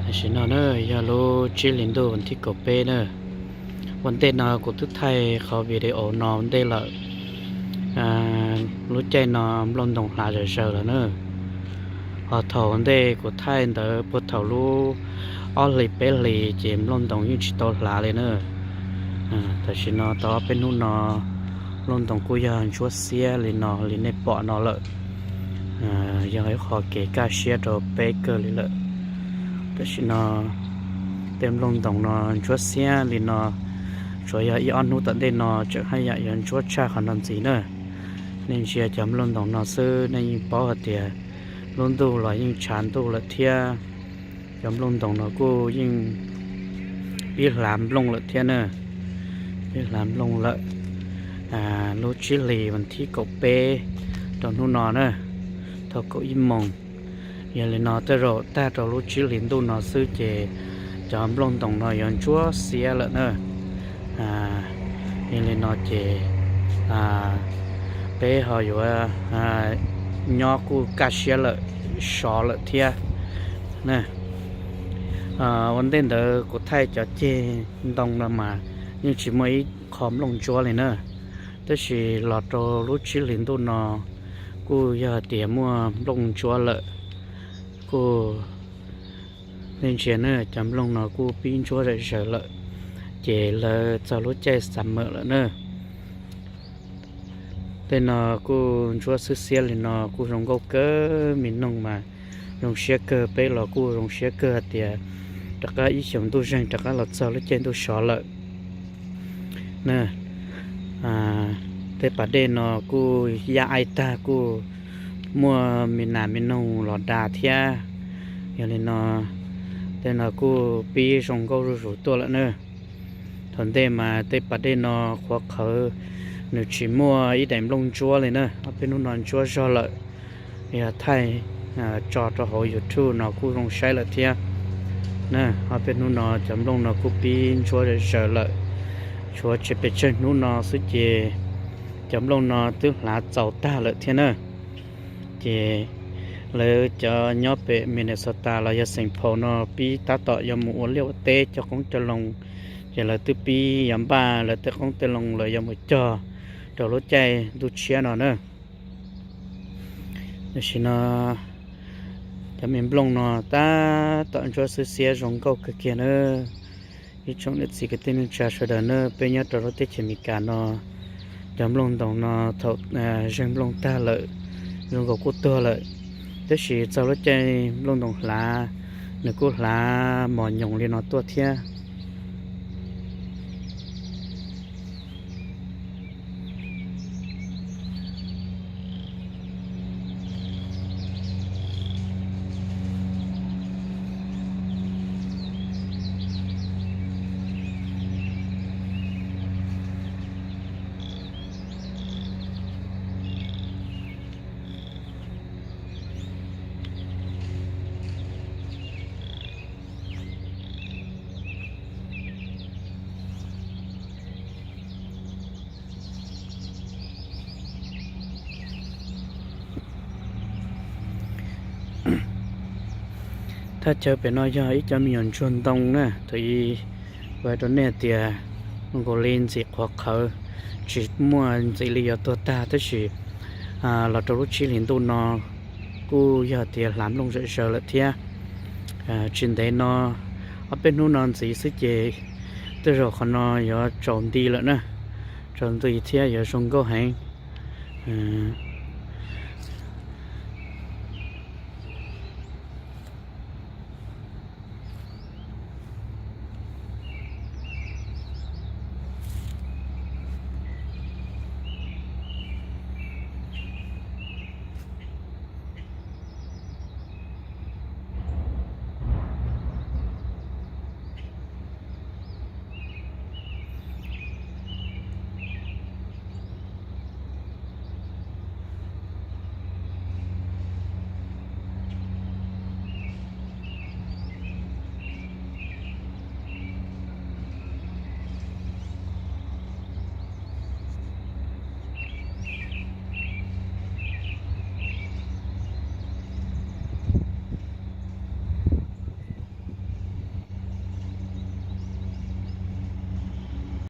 Tam sim no na, yog lub tsib hlis ntuj vas thib kaum peb na. Ua ntej no kuv twb thaij qhov video no ua ntej lawm. Lub caij no nplooj ntoos hlav zom zaws lawm na. Ho thaum ntej kuv thaij ntawd puag thaum lub ob hlis peb hlis ces nplooj ntoos yeej tsis tau hlav li na. Tam sim no tau ob peb hnub no nplooj ntoos kuj yog ntsuab xiab li no li nej pom no lawm. Yog ib qho kev kaj siab rau peb kawg li lawm. Tam sim no tej nplooj ntoos no ntsuab xiab li no, tsuas yog ib ob hnub tom ntej no tseem haj yam yuav ntsuab tshaj qhov no ntxiv na. Nej ntsia cov nplooj ntoos no xwb nej yeej paub hais tias lub ntuj los yeej tshav ntuj lawm thiab. Cov nplooj ntoos no kuj yeej pib hlav nplooj lawm thiab na. Pib hlav nplooj lawm. Lub tsib hlis vas thib kaum peb rau hnub no na, thaum kaum ib moos. Yog li no tej zaum tag rau lub tsib hlis ntuj no xwb ces cov nplooj ntoos no yuav ntsuab xiab lawm na. Yog li no ces peb ho yuav nyob kuj kaj siab lawm, sov lawm thiab. Ua ntej ntawd kuv thaij cov ceg ntoo no mas yeej tsis muaj ib qho nplooj ntsuab li na. Tab sis los rau lub tsib hlis ntuj no kuj yog tias muaj nplooj ntsuab lawm. Kuj nej ntsia na, cov nplooj no kuj pib ntsuab zom zaws lawm, ces lawv txog lub caij summer lawm na. Tej no kuj ntsuab xwb xiab li no kuj zoo nkauj kawg, me noog mas zoo siab kawg, peb los kuj zoo siab kawg hais tias rov qab ib xyoos ntuj zeeg rov qab los txog lub caij ntuj sov lawm na. Tej pas dej no kuj yaj aib tag kuj muaj me nas me noog los da thiab. Yog li no tej no kuj pib zoo nkauj zuj zus tuaj lawm na. Thaum ntej mas tej pas dej no qhuav qhawv, nws tsis muaj ib daim nplooj ntsuab li na, ob peb hnub no ntsuab zog lawm. Yog thaij tso rau hauv YouTube no kuj zoo saib lawm thiab. Ob peb hnub no cov nplooj no kuj pib ntsuab zom zaws lawm, tshuav tsis pes tsawg hnub no xwb ces cov nplooj no twb hlav txaus tag lawm thiab na. Ces lawv cov nyob pem Minnesota los yog Saint Paul no pib tab tom yuav mus ua liaj ua teb cog qoob cog loo, ces lawv twb pib yuav npaj lawv tej qoob tej loo lawv yuav mus cog rau lub caij ntuj tshiab no na. Tam sim no cov me nplooj no tab tom ntsuab xwb xiab zoo nkauj kawg kiag na. Ib tsoom niam txiv kwv tij neej tsa sawv daws na, peb nyob rau lub teb chaws Amelikas no, cov nplooj ntoos no thaum zeeg nplooj tag lawm, zoo nkaus kuj tuag lawm. Tab sis txog lub caij nplooj ntoos hlav, nws kuj hlav mos nyoos li no tuaj thiab. Thaj chaw pem no yog ib co me nyuam ntsuag ntoo na, thaum ub kuv hais rau nej tias zoo nkaus li ntxim qhuav qhawv, tsis muaj ntxim li yuav tuag tag, tab sis los rau lub tsib hlis ntuj no kuj yog tias hlav nplooj zom zaws lawm thiab. Tsis ntev no, ob peb hnub no ntxiv xwb ces tej zaum qhov no yuav tsaus nti lawm na, tsaus nti thiab yuav zoo nkauj heev.